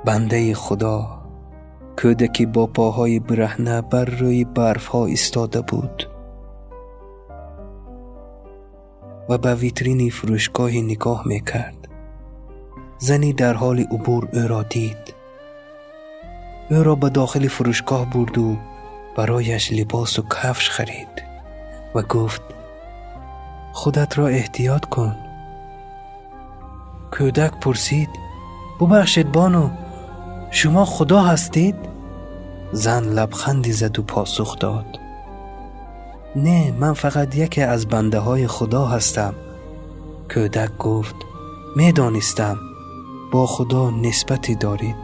Бандаи Худо кӯдаке бо поҳои бараҳна бар рӯи барфҳо истода буд ва ба витрини фурӯшгоҳе нигоҳ мекард. Зане дар ҳоли убур ӯро дид. Ӯро ба дохили фурӯшгоҳ бурду барояш либосу кафш харид ва гуфт: худатро эҳтиёт кун. Кӯдак пурсид: бубахшед, бону, шумо Худо ҳастед? Зан лабханде заду посух дод: не, ман фақат яке аз бандаҳои Худо ҳастам. Кӯдак гуфт: медонистам, бо Худо нисбате доред.